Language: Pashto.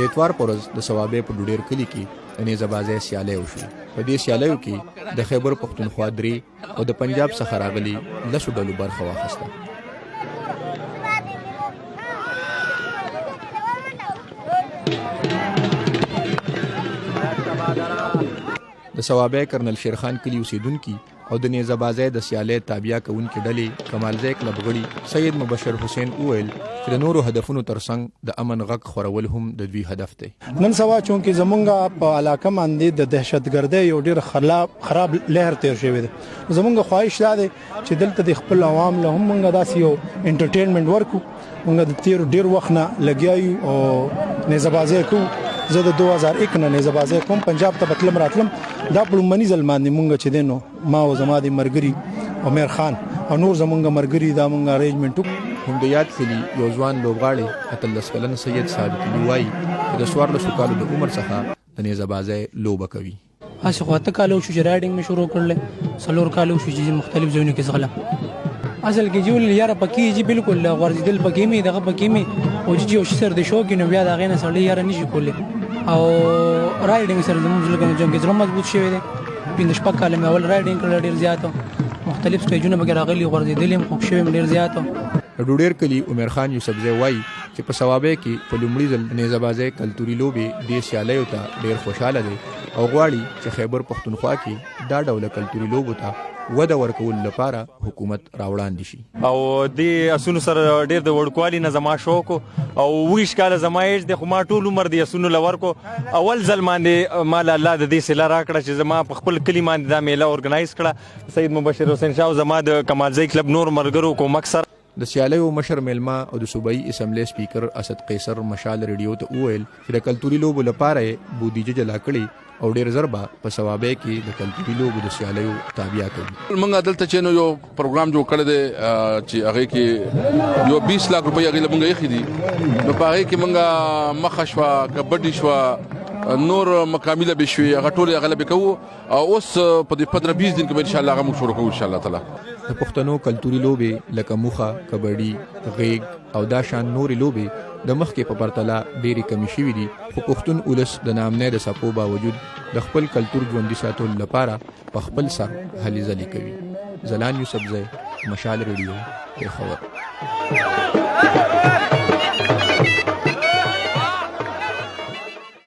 د اتوار پر ورځ د صوابۍ په ډوډیر کلي کې د نیزه بازۍ سیالۍ وشوې. په دې سیالیو کې د خیبر پښتونخوا درې او د پنجاب څخه راغلي لسو ډلو برخه واخیسته. د صوابۍ کرنل شیرخان کلي اوسېدونکي او د نیزه بازۍ د سیالۍ تابیا کوونکې ډلې کمالزی کلب غړي سید مبشر حسین وویل چې د نورو هدفونو ترڅنګ د امن غږ خورول هم د دوی هدف دی. نن سبا چونکې زمونږ په علاقه باندې د دهشتګردۍ یو ډیر خراب لهر تیر شوی دی، زمونږ خواهش دا دی چې دلته د خپل عوام له هم مونږ داسې یو انټرټینمنټ ورکو. مونږ د تیر ډیر وخت نه لګیا یو او نیزه بازی کوو. زه د 2001 نه نیزه بازی کوم، پنجاب ته بتلم راتلم. دا په لومړني ځل باندې مونږ چې دینو ما او زما د مرګري عمر خان او نور زمونږ مرګري دا مونږ ارینجمنټ. هم د یاد کلي یو ځوان لوبغاړی 18 کلن سید ثابت علي وایي چې د 14 کالو د عمر څخه د نیزه بازۍ لوبه کوي. هسې خو 8 کاله وشو چې riding مې شروع کړل، 4 کاله وشو چې مختلف ځایونو کې ځغلم. اصل کې جوړ یاره پکې جی بالکل غورځیدل پکې مې دغه پکې مې او چې یو شي سره د شوق نو بیا د هغې نه سړی یاره نشي کولی. او riding سره زموږ زړه جنګ زړه مضبوط شوی دی. 5 6 کاله مې اول riding کړل، ډېر زیات مختلف سټیجونه پکې راغلي، غورځېدلي یم، خوږ شوی یم ډېر زیات. د ډوډیر کلي عمر خان یوسفزی وایي چې په صوابۍ کې په لومړي ځل د نیزه بازۍ کلتوري لوبې دې سیالیو ته ډېر خوشحاله دی او غواړي چې خیبر پښتونخوا کې دا ډول کلتوري لوبو ته وده ورکولو لپاره حکومت راوړاندې شي. او د اسونو سره ډیر د وړوکوالي نه زما شوق او 20 کاله زما ایج دی، خو ما ټول عمر د اسونو له ورکو. اول ځل باندې مال الله د دې صله راکړه چې زما په خپل کلي باندې دا میله organize کړه، سید مبشر حسین شاه، زما د کمالزی کلب نور مرګرو کومک سره. د سیالیو مشر میلمه او د صوبایي اسمبلۍ سپیکر اسد قیصر مشال ریډیو ته وویل چې د کلتوري لوبو لپاره یې بودیجه جلا کړې او ډیر زر به په صوابۍ کې د کلتوري لوبو د سیالیو تابیا کوي. موږ دلته چې نو یو پروګرام جوړ کړی دی چې هغه کې یو 20 لک روپۍ هغه موږ یې خېدي، نو په هغه کې موږ مخه شو، کبډي شو، نور مقامی لبه شوي، هغه ټول هغه لبه کوو او اوس په دې 15 20 دن کې ان شاء الله هغه موږ شروع کوو ان شاء الله تعالی. د پښتنو کلتوري لوبې لکه موخه، کبډي، غیږ او دا شان نورې لوبې د مخکې په پرتله ډېرې کمې شوې دي، خو پښتون ولس د ناامنۍ د څپو باوجود د خپل کلتور ژوندي ساتلو لپاره په خپل سر هلې ځلې کوي. ځلاند یوسفزی، مشال ریډیو، پېښور.